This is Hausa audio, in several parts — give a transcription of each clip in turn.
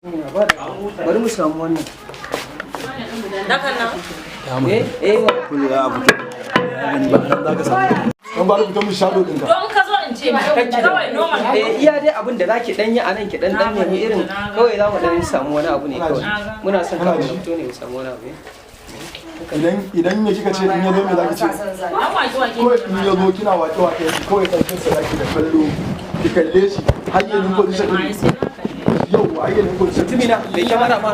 Bari mu samu wannan. Dakan nan. Eh eh. Ya fito. Ba nan za ka samu. Don ba rubuta mu shadow ɗinka. Don ka zo in ce ma kawai normal. Eh, iya dai abin da zaki dan yi anan, ki dan dan nemi irin, kawai za mu dan samu wani abu ne kawai. Muna son kawai mu fito ne mu samu wani abu. Idan ya kika ce in ya zo, me zaki ce? An wake wake. Kawai in ya zo kina wake wake, kawai ƙarshen sa zaki da kallo. Ki kalle shi har ya nemi position ɗin. Yau har ya nemi position. Mutumina mai kyamara ma,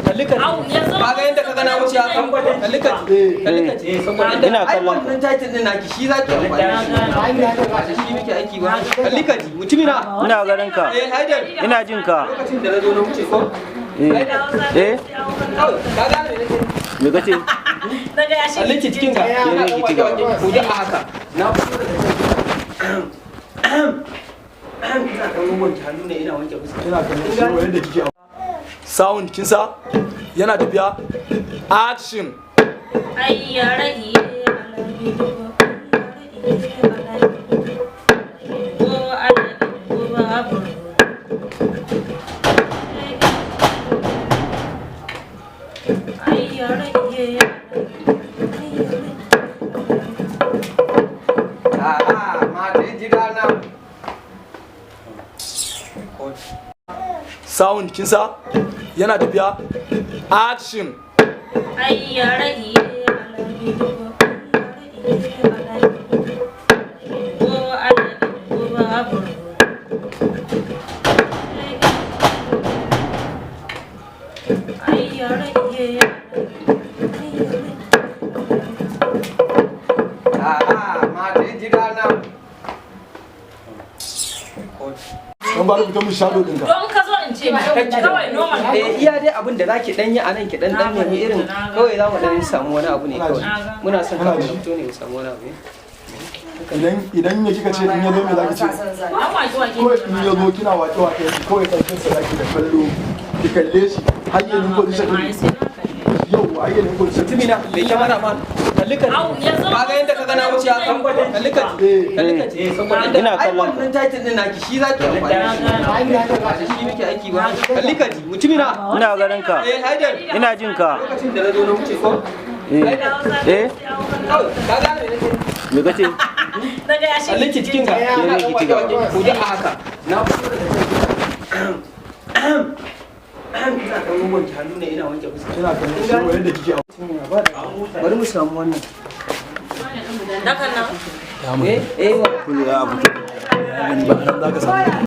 kalli ka. Au, yanzu Ka ga yadda ka ga na wuce haka? Kalli ka, kalli ka. Ina Ai kallon ka. wannan title din naki shi zaki amfani da shi. Ba da shi muke aiki ba. Kalli ka ji, mutumina. Ina ganin ka. Eh, Haidar. Ina jin ka. Lokacin da na zo na wuce ko? Eh eh. Kawai ka gane me nake? Me kace? Daga ya shi. Kalli ki cikin ka. Ke ki ci gaba. Ko da haka. Na fito daga can. Ina dan wanke hannu ne, ina wanke fuska. Kina kallon shi yadda kike. Sound kin sa? Yana tafiya. Action. Ai ya rage. Ko ko babu. Ai ya rage. A'a, mata jira na. Sound kin sa? Yana tafiya. Action. Ai ya rage. Ko ko babu. Ai ya rage. A'a, mata jira na. Don ba rubuta mu shadow ɗinka. Don ka zo in ce ma kawai normal. Eh, iya dai abin da zaki dan yi anan, ki dan dan nemi irin, kawai za mu dan samu wani abu ne kawai. Muna son kawai mu fito ne mu samu wani abu. Idan ya kika ce in ya zo, me zaki ce? An wake wake. Kawai in ya zo kina wake wake, kawai ƙarshen sa zaki da kallo. Ki kalle shi har ya nemi position ɗin. Yau har ya nemi position. Mutumina mai kyamara ma, kalli ka. Au, yanzu Ka ga yadda ka ga na wuce haka? Kalli ka, kalli ka. Ina Ai kallon ka. wannan title din naki shi zaki amfani da shi. Ba da shi muke aiki ba. Kalli ka ji, mutumina. Ina ganin ka. Eh, Haidar. Ina jin ka. Lokacin da na zo na wuce ko? Eh eh. Kawai ka gane me nake? Me kace? Daga ya shi. Kalli ki cikin ka. Ke ki ci gaba. Ko da haka. Na fito daga can. Ina dan wanke hannu ne, ina wanke fuska. Kina kallon shi yadda kike. Bari mu samu wannan. Dakan nan. Eh eh. Ya fito. Ba nan za ka samu.